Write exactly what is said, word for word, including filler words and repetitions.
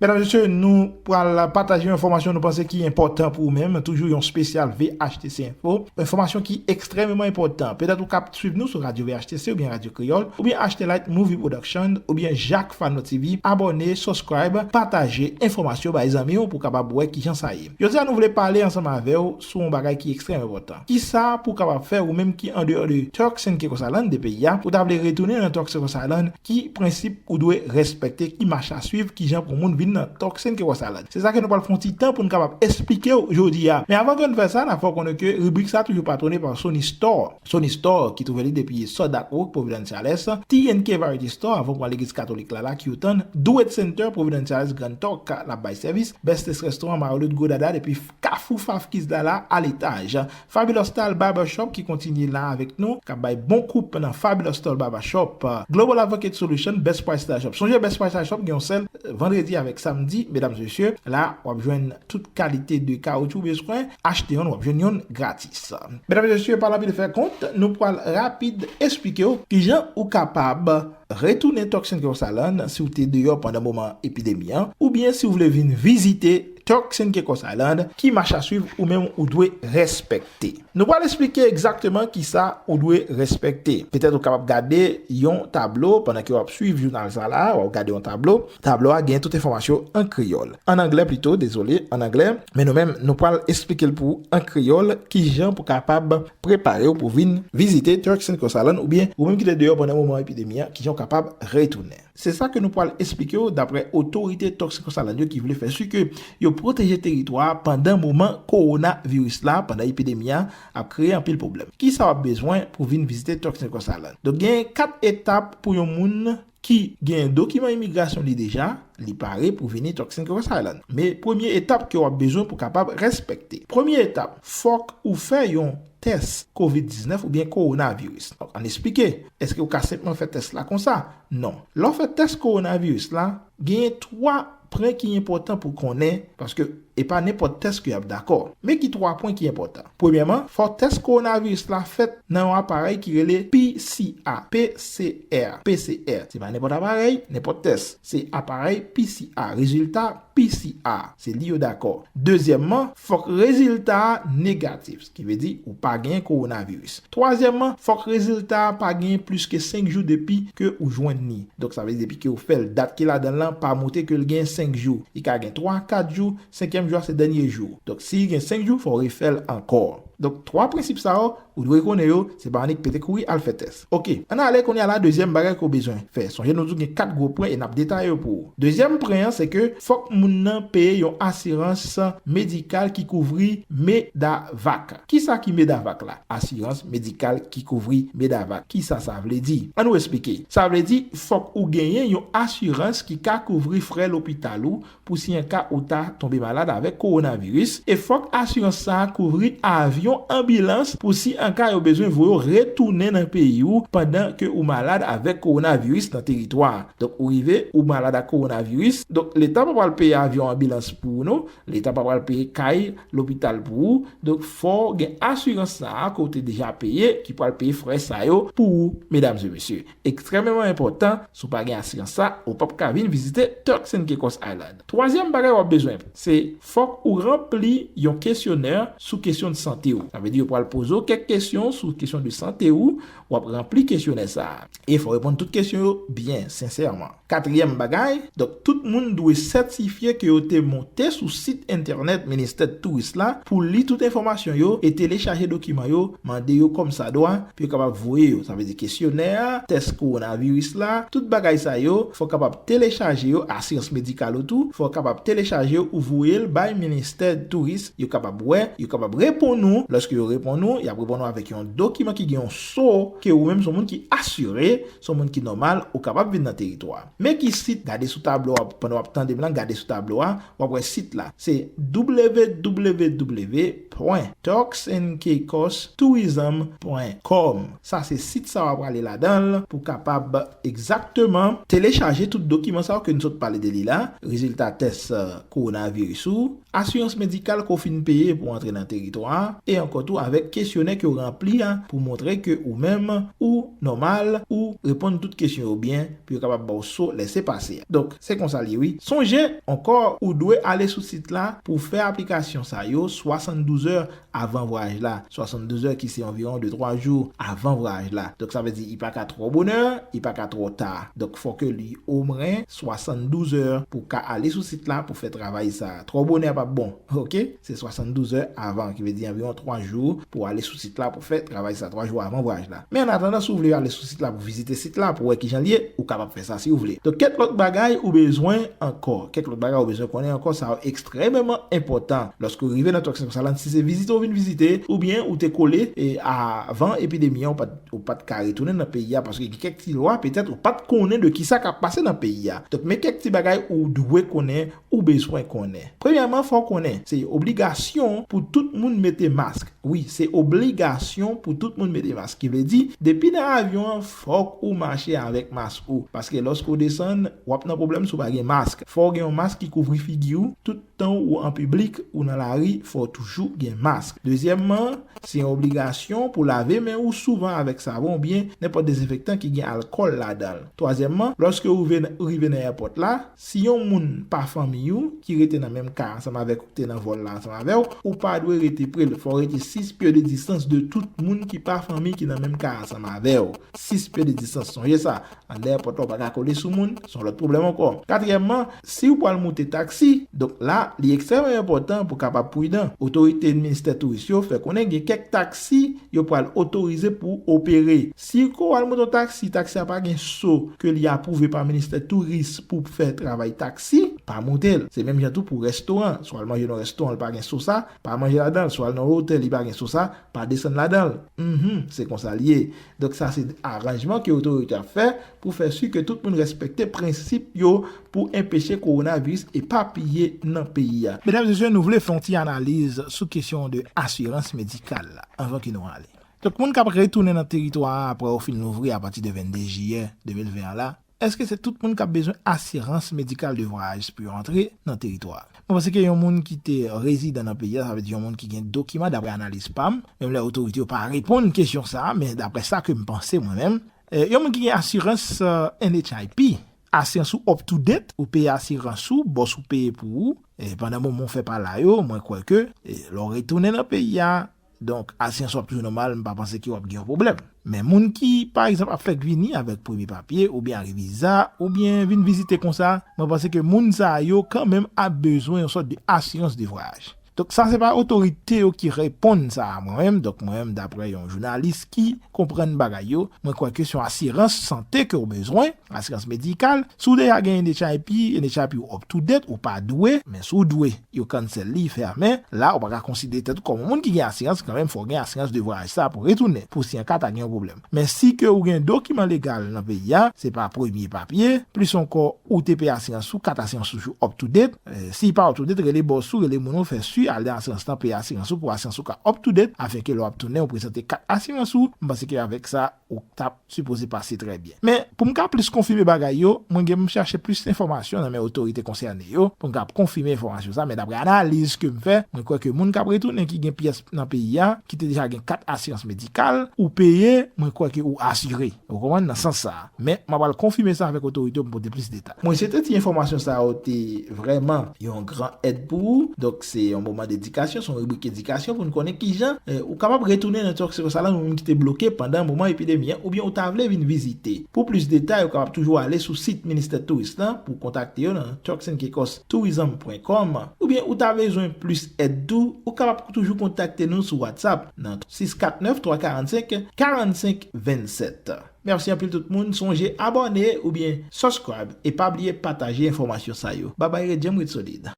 Medam, mesye, nou pral pataje yon enfòmasyon nou panse ki enpòtan pou ou menm. Toujou yon espesyal V H T C Info. Yon enfòmasyon ki ekstrèmeman enpòtan. Petèt ou k ap swiv nou sou radyo V H T C oubyen Radyo Kreyòl, oubyen H T Light Movie Production, oubyen Jacques Fano T V. Abòne, subscribe, pataje enfòmasyon bay zanmi w pou w kapab wè kijan sa ye. Jodi a, nou vle pale ansanm avè w sou yon bagay ki ekstrèm enpòtan. Kisa pou w kapab fè, ou menm ki andeyò de Turks and Caicos Island, de peyi a, ou ta vle retounen nan Turks and Caicos Island, ki prensip ou dwe respekte, ki mach a swiv, kijan pou moun vin nan Turks and Caicos Island. Se sa ke nou pral fè yon ti tan pou nou kapab esplike w jodi a. Men avan ke n fè sa, n ap fè w konnen ke ribrik sa toujou patwone pa Sony Store. Sony Store, ki twouve li depi South Dock Oak, Providence, Charles, T and K Variety Store, avon pran legliz katolik la, la, Q-Town, Do It Center, Providence, Charles, Grand Turk, l ap bay sèvis, Best Taste Restaurant, Marlot, Gwo Dada, depi Kafou Fafkis la, la, a letaj. Fabulous Style Barbershop ki kontinye la avèk nou, k ap bay bon koup nan Fabulous Style Barbershop. Global Advocate Solution, Best Price Style Shop. Sonje Best Price Style Shop gen yon sèl, eh, vandredi avèk samdi, medam, mesye. La, w ap jwenn tout kalite de kawoutchou ou bezwen. Achte yonn, w ap jwenn yonn gratis. Medam, mesye, pa l anpil fè kont, nou pral rapid esplike w kijan ou kapab retounen Turks and Caicos Island si w te deyò pandan moman epidemi an, oubyen si w vle vin vizite Turks and Caicos Island, ki mach a swiv ou menm ou dwe respekte. Nou pral esplike egzakteman kisa ou dwe respekte. Petèt ou kapab gade yon tablo pandan ke w ap swiv jounal sa la, w ap gade yon tablo. Tablo a gen tout enfòmasyon an kreyòl. An anglè plito, dezole, an anglè. Men nou menm, nou pral esplike l pou ou an kreyòl, kijan pou kapab prepare w pou vin vizite Turks and Caicos Island, oubyen ou menm ki te deyò pandan moman epidemi an, kijan w kapab retounen. Se sa ke nou pral esplike w daprè otorite Turks and Caicos Island yo ki vle fè si ke yo pwoteje teritwa a pandan moman kowonaviris la, pandan epidemi a ap kreye anpil pwoblèm. Kisa w ap bezwen pou vin vizite Turks and Caicos Island? Donk, gen kat etap pou yon moun ki gen dokiman imigrasyon li deja, li pare pou vini Turks and Caicos Island. Men premye etap ke w ap bezwen pou kapab respekte. Premye etap, fòk ou fè yon tès kovid diznèf oubyen kowonaviris. Donk, ann esplike. Èske ou ka senpman fè tès la konsa? Non. Lè w fè tès kowonaviris la, genyen twa pwen ki enpòtan pou konnen, paske e pa nenpòt tès ke y ap dakò. Men ki twa pwen ki enpòtan. Premyèman, fò tès kowonaviris la fèt nan yon aparèy ki rele P C R, P C R, P C R. Se pa nenpòt aparèy, nenpòt tès. Se aparèy P C R, rezilta P C R. Se li yo dakò. Dezyèmman, fòk rezilta a negatif, ki vle di ou pa gen kowonaviris. Twazyèmman, fòk rezilta a pa gen plis ke senk jou depi ke ou jwenn li. Donk, sa vle di depi ke ou fè l, dat ki ladan l lan pa montre ke l gen senk jou. Li ka gen twa, kat jou, senkyèm jou a se dènye jou. Donk, si l gen senk jou, fò w refè l ankò. Donk, twa prensip sa yo, ou dwe konnen yo, se pa annik pete kouri al fè tès. Oke, ann ale kounye a la, dezyèm bagay ke w bezwen fè. Sonje nou di w gen kat gwo pwen e n ap detaye yo pou ou. Dezyèm pwen an, se ke fòk moun nan peye yon asirans medikal ki kouvri Medavac. Kisa ki Medavac la? Asirans medikal ki kouvri Medavac. Kisa sa vle di? Ann nou esplike. Sa vle di, fòk ou genyen yon asirans ki ka kouvri frè lopital ou, pou si an ka ou ta tonbe malad avèk kowonaviris, e fòk asirans sa a kouvri avyon anbilans pou si an ka yo bezwen voye w retounen nan peyi w pandan ke ou malad avèk kowonaviris nan teritwa a. Donk, ou rive, ou malad ak kowonaviris, donk, Leta pa pral peye avyon anbilans pou ou non, Leta pa pral peye kay lopital pou ou, donk, fò w gen asirans sa a ke w te deja peye, ki pral peye frè sa yo pou ou, medam e mesye. Ekstrèmeman enpòtan, si w pa gen asirans sa, ou p ap ka vin vizite Turks and Caicos Island. Twazyèm bagay w ap bezwen, se fòk ou ranpli yon kesyonè sou kesyon de sante w. Sa vle di yo pral poze w kèk kesyon sou kesyon de sante w, w ap ranpli kesyonè sa a. E fò w reponn tout kesyon yo byen, sensèman. Katriyèm bagay, donk tout moun dwe sètifye ke yo te monte sou sit entènèt Ministè Touris la pou li tout enfòmasyon yo e telechaje dokiman yo, mande yo kòmsadwa, pou yo kapab voye yo. Sa vle di kesyonè a, tès kowonaviris la, tout bagay sa yo, fò w kapab telechaje yo, asirans medikal ou tou, fò w kapab telechaje yo ou voye l bay Ministè Touris, yo kapab wè, yo kapab reponn ou, lòske yo reponn ou, y ap reponn ou avèk yon dokiman ki gen yon so ke ou menm se yon moun ki asire, se yon moun ki nòmal, ou kapab vin nan teritwa a. Men ki sit, gade sou tablo a, pandan w ap tande m lan, gade sou tablo a, w ap wè sit la. Se w w w pwen turks and caicos tourism pwen com. Sa se sit sa w ap prale ladan l pou kapab egzakteman telechaje tout dokiman sa yo ke n sot pale de li la, rezilta tès, eh, kowonaviris ou, asirans medikal ke w fin peye pou antre nan teritwa a, e ankò tou avèk kesyonè ke w ranpli a pou montre ke ou menm ou nòmal, ou reponn tout kesyon yo byen, pou yo kapab ba w so lèsepase a. Donk, se konsa l ye wi. Sonje ankò, ou dwe ale sou sit la pou fè aplikasyon sa yo swasanndouz è avan vwayaj la. Swasanndouz è ki se anviwon de twa jou avan vwayaj la. Donk, sa vle di, li pa ka twò bonè, li pa ka twò ta. Donk, fò ke li omwen swasanndouz è pou ka ale sou sit la pou fè travay sa. Twò bonè p ap bon, oke? Se swasanndouz è avan, ki vle di anviwon twa jou pou ale sou sit la pou fè travay sa, twa jou avan vwayaj la. Men an atandan, si w vle ale sou sit la pou vizite sit la, pou wè kijan l ye, ou kapab fè sa si w vle. Donk, kèk lòt bagay ou bezwen ankò. Kèk lòt bagay ou bezwen konnen ankò, sa yo ekstrèmeman enpòtan. Lòske w rive nan Turks and Caicos Islands, si se vizite w vin vizite, oubyen ou te kole, e, avan epidemi an, ou pa t, ou pa t ka retounen nan peyi a, paske gen kèk ti lwa, petèt, ou pa t konnen de kisa k ap pase nan peyi a. Donk, men kèk ti bagay ou dwe konnen, ou bezwen konnen. Premyèman, fò w konnen, se obligasyon pou tout moun mete mask. Wi, se obligasyon pou tout moun mete mask. Ki vle di, depi nan avyon an, fòk ou mache avèk mask ou. Paske lòske w desann, w ap nan pwoblèm si w pa gen mask. Fò w gen yon mask ki kouvri figi w tout tan ou an piblik, ou nan lari, fò w toujou gen mask. Dezyèmman, se yon obligasyon pou lave men ou souvan avèk savon oubyen nenpòt dezenfektan ki gen alkòl ladan l. Twazyèmman, lòske ou rive, rive nan èpòt la, si yon moun pa fanmi ou ki rete nan menm kay ansanm avèk ou, ki te nan vòl la ansanm avè w, ou pa dwe rete pre l. Fò w rete sis pye de distans de tout moun ki pa fanmi ki nan menm kay ansanm avè w. Sis pye de distans, sonje sa. Anndan èpòt la, ou pa ka kole sou moun, se yon lòt pwoblèm ankò. Katriyèmman, si w pral moute taksi, donk la, li ekstrèmman enpòtan pou w kapab pridan. Otorite ministè touris yo fè konnen gen kèk taksi yo pral otorize pou opere. Si ke w al moute yon taksi, taksi a pa gen so ke li apwouve pa ministè touris pou fè travay taksi, pa moute l. Se menm jan tou pou restoran. Si w al manje nan yon restoran, li pa gen so sa, pa manje ladan l. Si w al nan yon otèl, li pa gen so sa, pa desann ladan l. Mhm, se konsa l ye. Donk sa se aranjman ke otorite ap fè pou fè si ke tout moun respekte prensip yo pou enpeche kowonaviris epapiye nan peyi a. Medam, mesye, nou vle fè yon ti analiz sou kesyon de asirans medikal la, anvan ke nou ale. Donk, moun k ap retounen nan teritwa a apre yo fin louvri apati de vennde jiyè de mil ven an la, èske se tout moun k ap bezwen asirans medikal de vwayaj pou yo antre nan teritwa a? Mwen panse ke yon moun ki te rezidan nan peyi a, sa vle di yon moun ki gen dokiman, daprè analiz pa m, menm lè otorite yo pa reponn kesyon sa a, men daprè sa ke m panse mwen menm, eh, yon moun ki gen asirans, eh, N H I P, asirans ou up to date, ou peye asirans ou, bòs ou peye pou ou, e pandan moman w fè pa la yo, mwen kwè ke, eh, lè w retounen nan peyi a, donk, asirans w ap toujou nòmal, m pa panse ke w ap gen yon pwoblèm. Men moun ki, pa egzanp, ap fèk vini avèk premye papye, oubyen ak viza, oubyen vin vizite konsa, mwen panse ke moun sa yo kanmenm ap bezwen yon sòt de asirans de vwayaj. Donk, sa se pa otorite yo ki reponn sa a mwen menm. Donk, mwen menm, daprè yon jounalis ki konprann bagay yo, mwen kwè ke se yon asirans sante ke w bezwen, asirans medikal. Si w deja gen N H I P, N H I P ou up to date, ou pa dwe, men si w dwe, yo cancel li, fèmen, la, ou pa ka konsidere tèt ou kòm yon moun ki gen asirans, kanmenm, fò w gen asirans de vwayaj sa pou retounen, pou si an ka ta gen yon pwoblèm. Men si ke ou gen dokiman legal nan peyi a, se pa premye papye, plis ankò, ou te peye asirans ou, kat asirans ou up to date. Eh, si pa up to date, rele bòs ou, rele moun ou, fè si al nan asirans lan, peye asirans ou pou asirans ou ka up to date, afin ke lè w ap tounen, ou prezante kat asirans ou. M panse ke avèk sa, ou t ap sipoze pase trè byen. Men, pou m ka plis konfime bagay yo, mwen gen m chache plis enfòmasyon nan men otorite konsène yo, pou m ka konfime enfòmasyon sa, men daprè analiz ke m fè, mwen kwè ke moun k ap retounen ki gen pyès nan peyi a, ki te deja gen kat asirans medikal, ou peye, mwen kwè ke ou asire. Ou konprann? Nan sans sa a. Men, m ap al konfime sa avèk otorite yo pou m pote plis detay. Mwen swete ti enfòmasyon sa yo te vrèman yon gran èd pou ou. Donk, se yon moman de edikasyon, se yon ribrik edikasyon pou n konnen kijan, eh, ou kapab retounen nan Turks and Caicos Islands, ou menm ki te bloke pandan moman epidemi an, oubyen ou ta vle vin vizite. Pou plis detay, ou kapab toujou ale sou sit Ministè Touris lan pou kontakte yo nan turks and caicos tourism pwen kòm, oubyen ou ta bezwen plis èd tou, ou kapab toujou kontakte nou sou WhatsApp nan sis kat nèf twa karannsenk karannsenk vennsèt. Mèsi anpil tout moun. Sonje abòne oubyen subscribe e pa bliye pataje enfòmasyon sa yo. Babay, ret djanm, ret solid.